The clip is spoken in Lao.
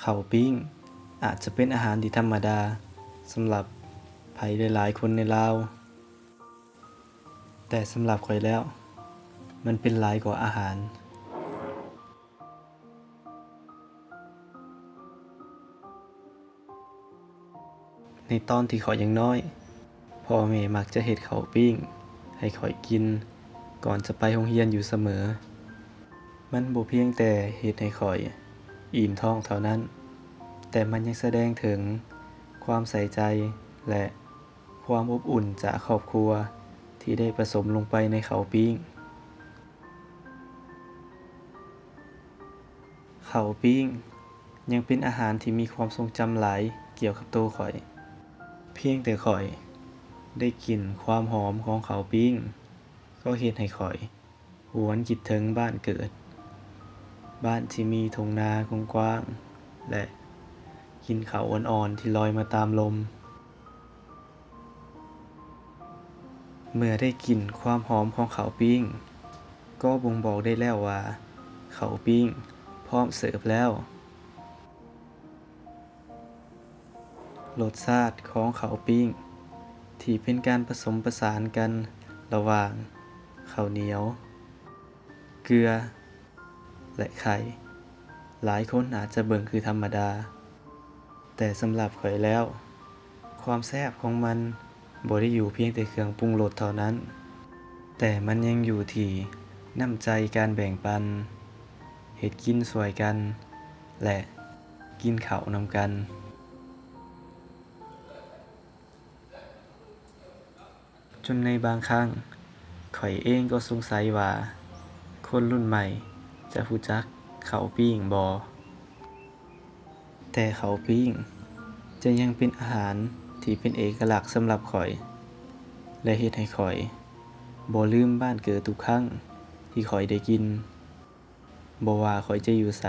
ເຂົ້າປີ້ງອາດຈະເປັນອາຫານທີ່ທຳມະດາສຳລັບໃຜຫຼາຍໆຄົນໃນລາວ, ແຕ່ສຳລັບຂ້ອຍແລ້ວ ມັນເປັນຫຼາຍກວ່າອາຫານ. ໃນຕອນທີ່ຂ້ອຍຍັງນ້ອຍ, ພໍ່ແມ່ມັກຈະເຮັດເຂົ້າປີ້ງໃຫ້ຂ້ອຍກິນກ່ອນຈະໄປໂຮງຮຽນຢູ່ສະເໝີ. ມັນບໍ່ພຽງແຕ່ເຮັດໃຫ້ຂ້ອຍອີ່ມທ້ອງເທົ່ານັ້ນ, ແຕ່ມັນຍັງສະແດງເຖິງຄວາມໃສ່ໃຈ ແລະ ຄວາມອົບອຸ່ນຈາກຄອບຄົວທີ່ໄດ້ປະສົມລົງໄປໃນເຂົ້າປີ້ງ. ເຂົ້າປີ້ງຍັງເປັນອາຫານທີ່ມີຄວາມຊົງຈຳຫຼາຍກ່ຽວກັບໂຕຂ້ອຍ. ພຽງແຕ່ຂ້ອຍໄດ້ກິ່ນຄວາມຫອມຂອງເຂົ້າປີ້ງ ກໍເຮັດໃຫ້ຂ້ອຍຫວນຄິດເຖິງບ້ານເກີດ, ບ້ານທີ່ມີທົ່ງນາກວ້າງໆ ແລະ ກິ່ນເຂົ້າອ່ອນໆທີ່ລອຍມາຕາມລົມ. ເມື່ອໄດ້ກິ່ນຄວາມຫອມຂອງເຂົ້າປີ້ງ ກໍບົ່ງບອກໄດ້ແລ້ວວ່າເຂົ້າປີ້ງພ້ອມເສີບແລ້ວ. ລົດຊາດຂອງເຂົ້າປີ້ງທີ່ເປັນການປະສົມປະສານກັນລະຫວ່າງເຂົ້າໜຽວ, ເກືອ ແລະ ໄຂ່ ຫຼາຍຄົນອາດຈະເບິ່ງຄືທຳມະດາ, ແຕ່ສຳລັບຂ້ອຍແລ້ວ ຄວາມແຊບຂອງມັນບໍ່ໄດ້ຢູ່ພຽງແຕ່ເຄື່ອງປຸງລົດເທົ່ານັ້ນ, ແຕ່ມັນຍັງຢູ່ທີ່ນ້ຳໃຈການແບ່ງປັນ, ເຮັດກິນຊ່ວຍກັນ ແລະ ກິນເຂົ້ານຳກັນ. ຈົນໃນບາງຄັ້ງ ຂ້ອຍເອງກໍສົງໄສວ່າ ຄົນລຸ້ນໃໝ່ຈະຮູ້ຈັກເຂົ້າປີ້ງບໍ່? ແຕ່ເຂົ້າປີ້ງຈະຍັງເປັນອາຫານທີ່ເປັນເອກະລັກສຳລັບຂ້ອຍ ແລະ ເຮັດໃຫ້ຂ້ອຍບໍ່ລືມບ້ານເກີດທຸກຄັ້ງທີ່ຂ້ອຍໄດ້ກິນ. ບໍ່ວ່າຂ້ອຍຈະຢູ່ໃສ,